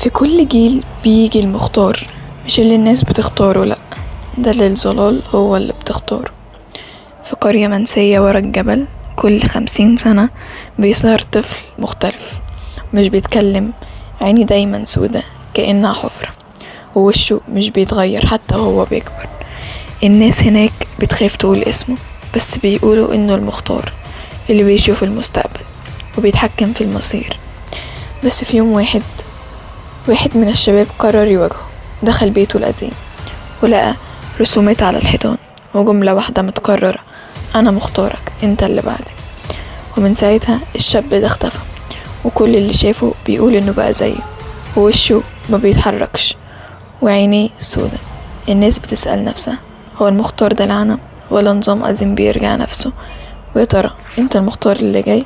في كل جيل بيجي المختار، مش اللي الناس بتختاره لأ، ده اللي الظلال هو اللي بتختاره. في قرية منسية ورا الجبل كل 50 سنة بيظهر طفل مختلف، مش بيتكلم، عينيه دايما سودا كأنها حفرة، ووشه مش بيتغير حتى وهو بيكبر. الناس هناك بتخاف تقول اسمه، بس بيقولوا انه المختار اللي بيشوف المستقبل وبيتحكم في المصير. بس في يوم واحد من الشباب قرر يواجهه. دخل بيته القديم ولقى رسومات على الحيطان وجملة واحدة متكررة: أنا مختارك، انت اللي بعدي. ومن ساعتها الشاب ده اختفى، وكل اللي شافه بيقول انه بقى زيه، ووشه ما بيتحركش وعينيه سودا. الناس بتسأل نفسها: هو المختار ده لعنة ولا نظام قديم بيرجع نفسه؟ ويا ترى انت المختار اللي جاي؟